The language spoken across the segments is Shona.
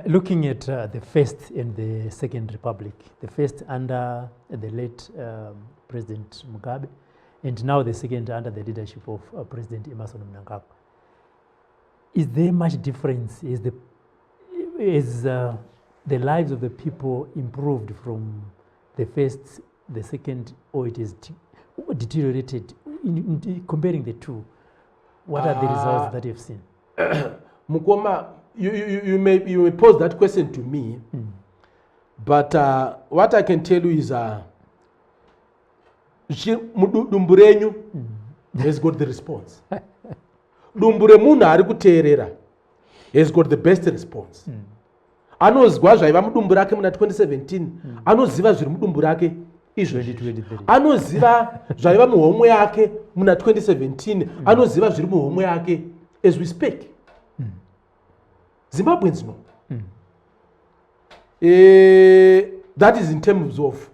Looking at the first and the second republic, the first under the late President Mugabe, and now the second under the leadership of President Emmerson Mnangagwa. Is there much difference? Is the lives of the people improved from the first, the second, or it is deteriorated? In comparing the two, what are the results that you've seen? Mukoma, you may pose that question to me, but what I can tell you is dumbu renyu has got the response. Dumbu remunhu ari kuteerera has got the best response. Anozwa zvaiva mudumbu rake muna 2017, anoziva zviri mudumbu rake izvozvi. 2023. Anoziva zvaiva muhomwe yake muna 2017, anoziva zviri muhomwe yake as we speak. Zimbabweans know. That is in terms of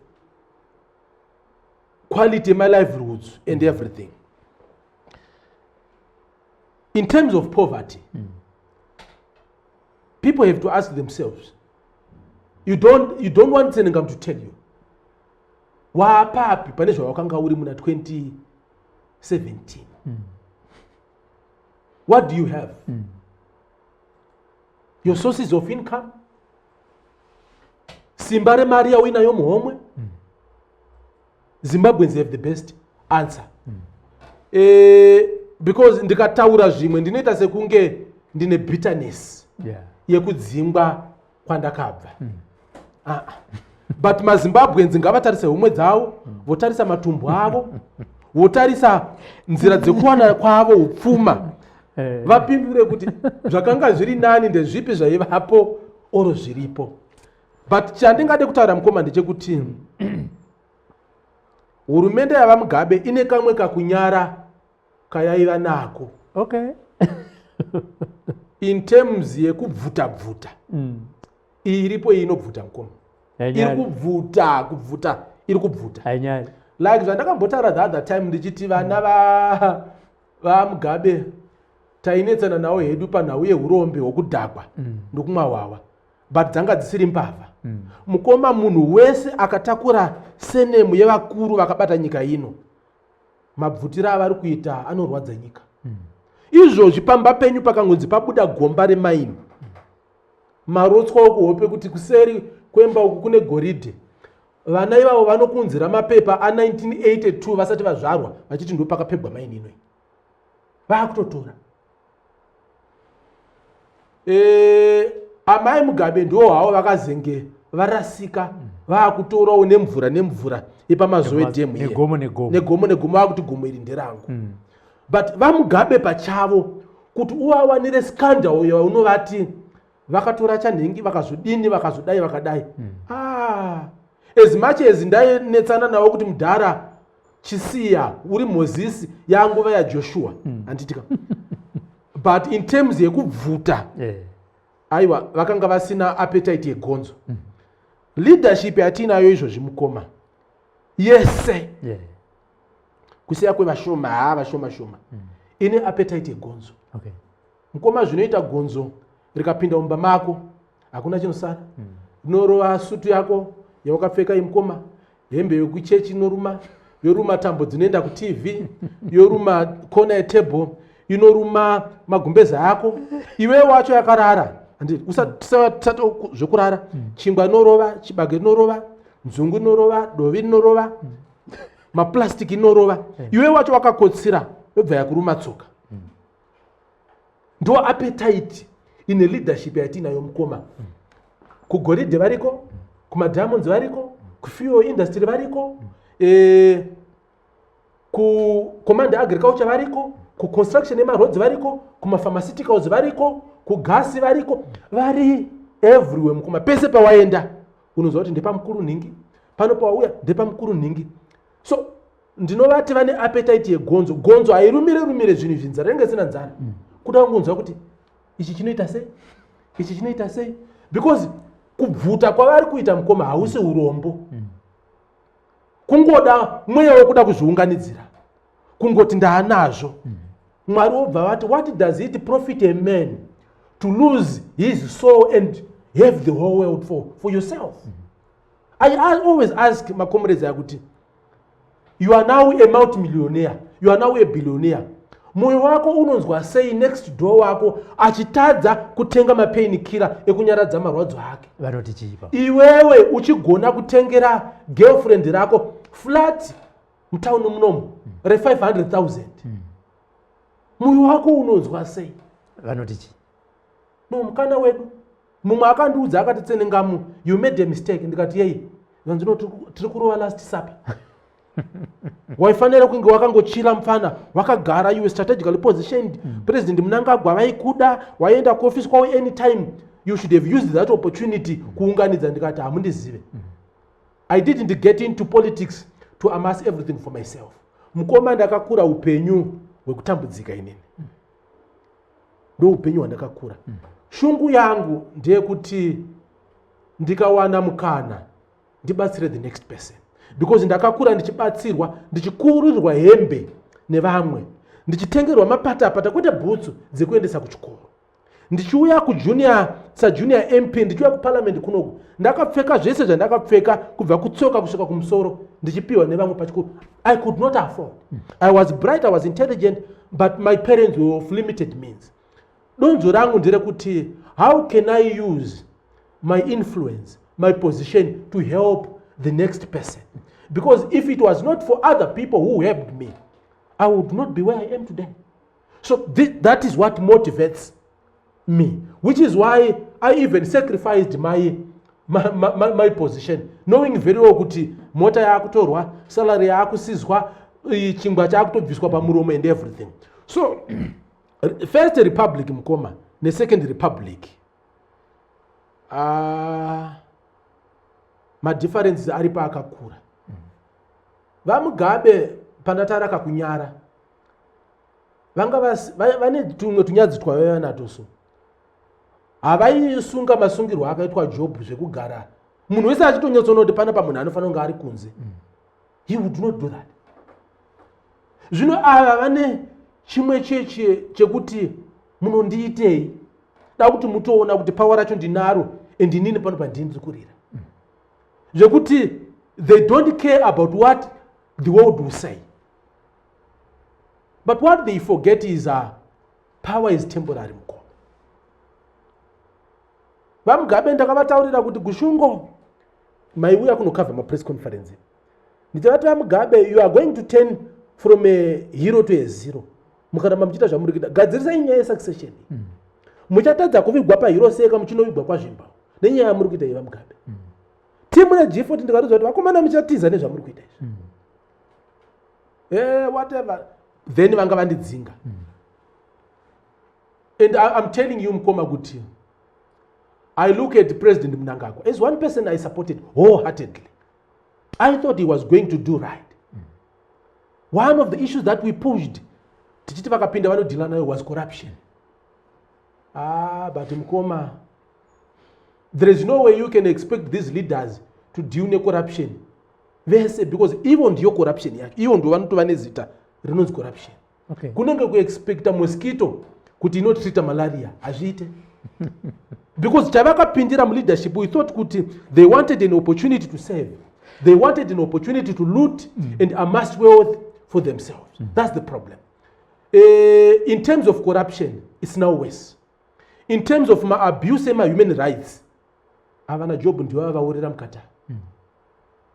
quality my livelihoods and everything. In terms of poverty, people have to ask themselves. You don't want Tsenengamu to tell you wapapi pane zvawakanga uri muna 2017. What do you have? Your sources of income, simba remari yauinayo muhomwe. Zimbabweans have the best answer, because ndikataura zvimwe ndinoita sekunge ndine bitterness yekudzingwa kwandakabva. Ah, ah. But maZimbabweans ngavatarise homwe dzavo, votarisa matumbu avo, votarisa nzira dzekuwana kwavo upfuma, vapindure kuti zvakanga zviri nani ndezvipi, zvaivapo or zviripo. But chandingade kutaura, mukoma, ndechekuti hurumende yavaMugabe ine kamwe kakunyara kayaiva nako in terms yekubvuta bvuta. Iyi iripo, iyi inobvuta, mukoma, iri Hainyari. kubvuta, kubvuta, iri kubvuta. Hainyari. Like zvandakambotaura the other time ndichiti vana vaMugabe tainetsana navo hedu panhau yeurombe hwokudhakwa nokumwa hwahwa, but dzanga dzisiri mbavha. Mukoma, munhu wese akatakura surname yevakuru vakabata nyika ino, mabvutiro avari kuita anorwadza nyika. Izvozvi pamba penyu pakangonzi pabuda gomba remaini, marotswa okuhope kuti kuseri kwemba uku kune goridhe, vana ivavo vanokunzira mapepa a1982 vasati vazvarwa, vachiti ndo pakapegwa maini inoi, vaakutotora. Amai Mugabe ndo havo vakazenge varasika, vaakutorawo nemvura, nemvura yepamazuva edhemu iye. Negomo negomo. Negomo negomo, vakuti gomo iri nderangu. But vaMugabe pachavo, kuti uvawanire scandal yaunovati vakatora chanhengi, vakazodini, vakazodai, vakadai, ah, as much as ndainetsana navo kuti mudhara chisiya uri Mozisi yanguva yaJoshua, handitika? But in terms yekubvuta, aiwa, vakanga vasina appetite yegonzo. Leadership yatiinayo izvozvi, mukoma, yese, kusiya kwevashoma, haa, vashoma shoma, ine appetite yegonzo. Mukoma, zvinoita gonzo rikapinda mumba mako, hakuna chinosara. Rinorova sutu yako yawakapfeka imukoma, hembe yekuchechi inoruma, yoruma tambo dzinoenda kuTV, yoruma kona yetable, inoruma magumbeza ako iwe wacho yakarara. Usati zvekurara, chingwa inorova, chibage inorova, nzungu inorova, dovi inorova, maplastic inorova. Iwe wacho wakakotsira, yobva yakuruma tsoka. Ndo appetite ine leadership yatiinayo, mukoma. Kugoridhe variko, kumadiamonds variko, kufuel industry variko, kucommand agriculture variko, kuconstruction yemaroads variko, kumapharmaceuticals variko, kugasi variko, vari everywhere, mukoma. Pese pawaenda unonzwa kuti ndepamukuru nhingi, pano pawauya ndepamukuru nhingi. So ndinovati vane appetite yegonzo. Gonzo hairumire rumire zvinhu izvi, nzara inenge isina nzara. Kuda kungonzwa kuti ichi chinoita sei, ichi chinoita sei, because kubvuta kwavari kuita, mukoma, hausi urombo. Kungoda mweya wekuda kuzviunganidzira, kungoti ndaanazvo. Mwari wobva vati, "What does it profit a man to lose his soul and Have the whole world for yourself. I always ask macomrades aya kuti, "You are now a multimillionaire, you are now a billionaire. Mwoyo wako unonzwa sei next door wako achitadza kutenga mapainkiller ekunyaradza marwadzo ake?" Vanoti chiipa? Iwewe uchigona kutengera girlfriend rako flat mutauni munomu re500 000, mwoyo wako unonzwa sei? Vanoti chii? No, mukana wedu. Mumwe akandiudza akati, "Tsenengamu, you made a mistake." Ndikati, "Yei?" Zanzino, "Tiri kurova last supper. Waifanira kunge wakangochila mufana, wakagara. You were strategically positioned. President Mnangagwa vaikuda, waienda kuofisi kwavo anytime. You should have used that opportunity kuunganidza." Ndikati, "Hamundizive. I didn't get into politics to amass everything for myself, mukoma. Ndakakura upenyu hwekutambudzika inini. Ndo upenyu hwandakakura. Shungu yangu ndeyekuti ndikawana mukana ndibatsire the next person, because ndakakura ndichibatsirwa, ndichikururirwa hembe nevamwe, ndichitengerwa mapatapata, kwete bhutsu dzekuendesa kuchikoro. Ndichiuya kujunior, sajunior MP, ndichiuya kuparliament kunoku, ndakapfeka zvese zvandakapfeka kubva kutsoka kusvika kumusoro, ndichipiwa nevamwe pachikoro. I could not afford. I was bright, I was intelligent, but my parents were of limited means. Donzo rangu nderekuti how can I use my influence, my position to help the next person? Because if it was not for other people who helped me, I would not be where I am today. So that is what motivates me, which is why I even sacrificed my position, knowing very well kuti mota yaakutorwa, salary yaakusizwa, chingwa chaakutobviswa pamuromo and everything. So First Republic, mukoma, neSecond Republic, madifferences aripo akakura. VaMugabe, pandatara kakunyara, vanga vane tumwe tunyadzi twavaiva nato, so havaisunga masungirwo akaitwa Job, zvekugara munhu wese achitonyatsoona kuti panapa munhu anofanira kunge ari kunze. He would not do that. Zvino ava vane chimwe chekuti munondiitei, da kuti mutoona kuti power racho ndinaro and inini pano pandini ndiri kurira, zvekuti they don't care about what the world will say. But what they forget is power is temporary, mukoma. VaMugabe ndakavataurira kuti Gushungo maiuya kunokavha mapress conference, ndichavati, "VaMugabe, you are going to turn from a hero to a zero mukaramba muchiita zvamuri kuita. Gadzirisai nyaya yesuccession. Muchatadza kuvigwa pahero seka, muchinovigwa kwaZvimba nenyaya yamuri kuita yevaMugabe." Timu reG40, ndikaridza kuti, "Vakomana, muchatiza nezvamuri kuita izvi." Whatever, then vanga vandidzinga. And I'm telling you, mukoma, kuti I look at President Mnangagwa as one person I supported wholeheartedly. I thought he was going to do right. One of the issues that we pushed tichiti vakapinda vanodhila nayo was corruption. Ah, but mukoma, there is no way you can expect these leaders to deal necorruption vese, because ivo ndiyo corruption yacho, ivo ndo vanotova nezita rinonzi corruption. Kunenge kuexpecta mosquito kuti inotreata malaria, hazviite, because chavakapindira muleadership, we thought kuti they wanted an opportunity to serve. They wanted an opportunity to loot and amass wealth for themselves. That's the problem. In terms of corruption, it's now worse. In terms of maabuse emahuman rights, avana Job ndivo vavaurira mukata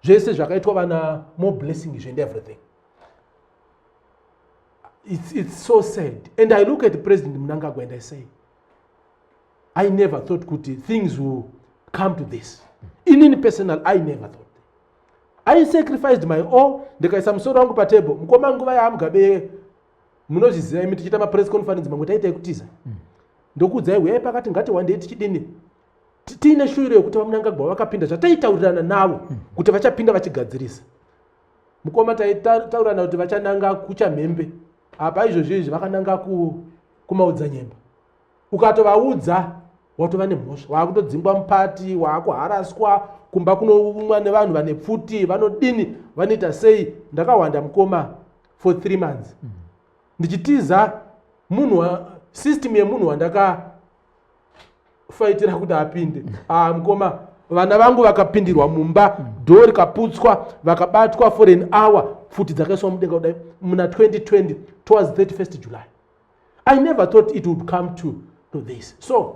zvese zvakaitwa vana More Blessing and everything. It's so sad. And I look at President Mnangagwa and I say, I never thought kuti things will come to this. Inini personal, I never thought. I sacrificed my all, ndikaisa musoro wangu patable, mukoma. Nguva yaMugabe, munozviziva imi, tichiita mapress conference mamwe taita ekutiza. Ndokuudzai, huyai pakati, ngati wandei tichidini, tiine shuviro yekuti vaMnangagwa vakapinda zvataitaurirana navo kuti vachapinda vachigadzirisa. Mukoma, taitaurirana kuti vachananga kuchamhembe, apa izvozvo izvi vakananga kumaodzanyemba. Ukatovaudza watova nemhosva, waakutodzingwa mupati, waakuharaswa kumba kunoumwa nevanhu vane pfuti, vanodini, vanoita sei. Ndakahwanda, mukoma, for 3 months ndichitiza munhu, system yemunhu wandakafambira. Kufaitira kuti apinde. Ah, mukoma, vana vangu vakapindirwa mumba, dhoo rikaputswa, vakabatwa for an hour, pfuti dzakaiswa mudenga kudai muna 2020 towards 31st July. I never thought it would come to this. So